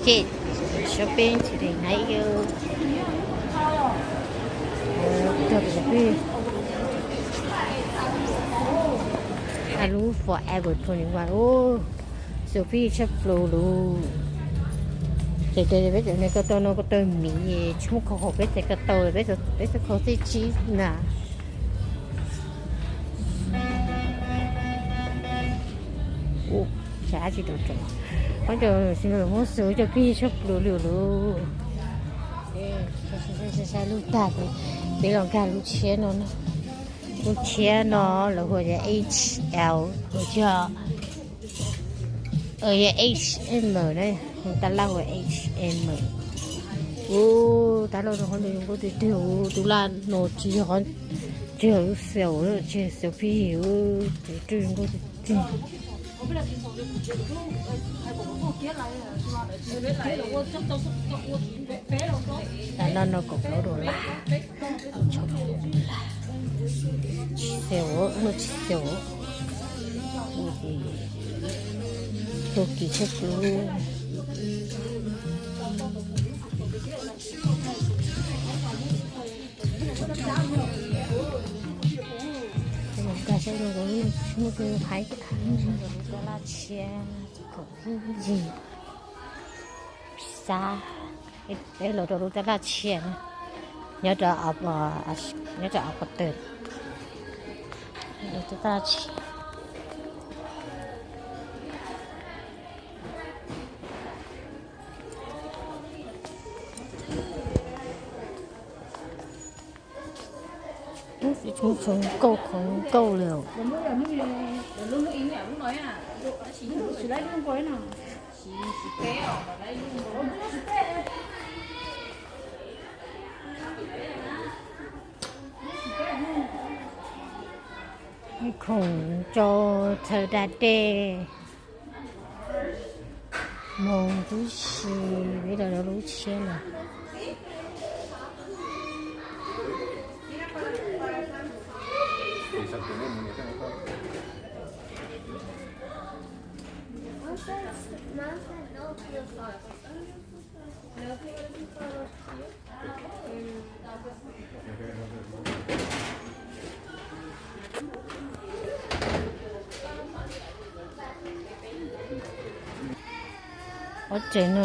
Shopping today night yo. Tag pib a lub Forever twenty-one, xus pib tshaj plaws lus. Ces peb cov niag ko taw no ko taw miv, tsis muaj qhov hauv peb cov ko taw, peb xub khau txij tsib na. Ua cas tsis tau rau, qhov ncauj tsis muab xus cov pib tshaj plaws li lus. Saib lub tag, peb los nkag lub tshiab no. Lub tshiab no lawv hu ua H L, yog H M na, tab laj hu ua H M. Ub, tab laj no qhov ntawd zoo nkauj tiag tiag, tus laj no tsis yog, tsis yog lub sale, tsis yog sale pig, tus twb zoo nkauj tiag tiag. Tab laj no kaum plaub dollar, tsis sale, muaj tsis sale. Txuj kis tshaj plaws. Nkag saib zoo nkauj, muaj tus hais tias lub tab laj tshiab, khoom ib ncig xab. Peb los rau lub tab laj tshiab na, nyob rau, nyob rau Av Pov Tawg, lub tab laj tshiab. Ub, tsis tshua nkauj, khoom nkauj li os. Khoom rau thaum da dej, moos tub si, peb los rau lub tshiab lawm. Qhov chaw no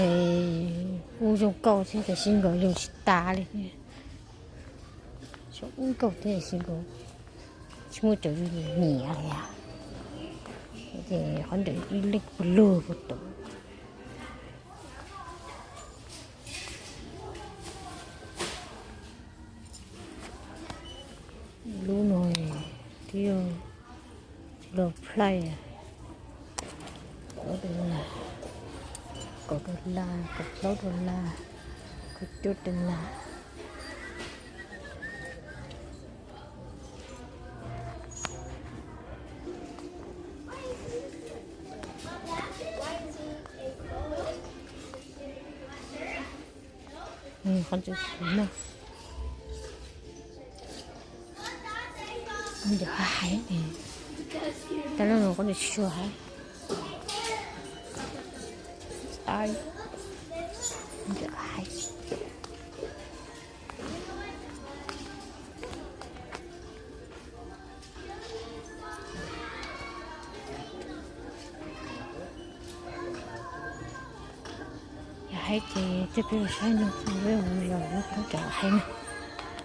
kuj zoo nkauj thiab tiam sis nkaus zoo tsis tas li. Zoo nkauj thiab tiam sis nkaus tsis muaj cov nyiam li. Ces qhov ntawd ib leeg puag lug puag tom. Lub no twb yog los play, kaum dollar, kaum dollar, kaum plaub dollar, kaum cuaj dollar. Qhov ntawd no, ntawd hais, tab laj no qhov ntawd tsis tshua hais. Ntawd hais. Yog hais ces tej peb saib no, peb mus los lub qhov cov hais na.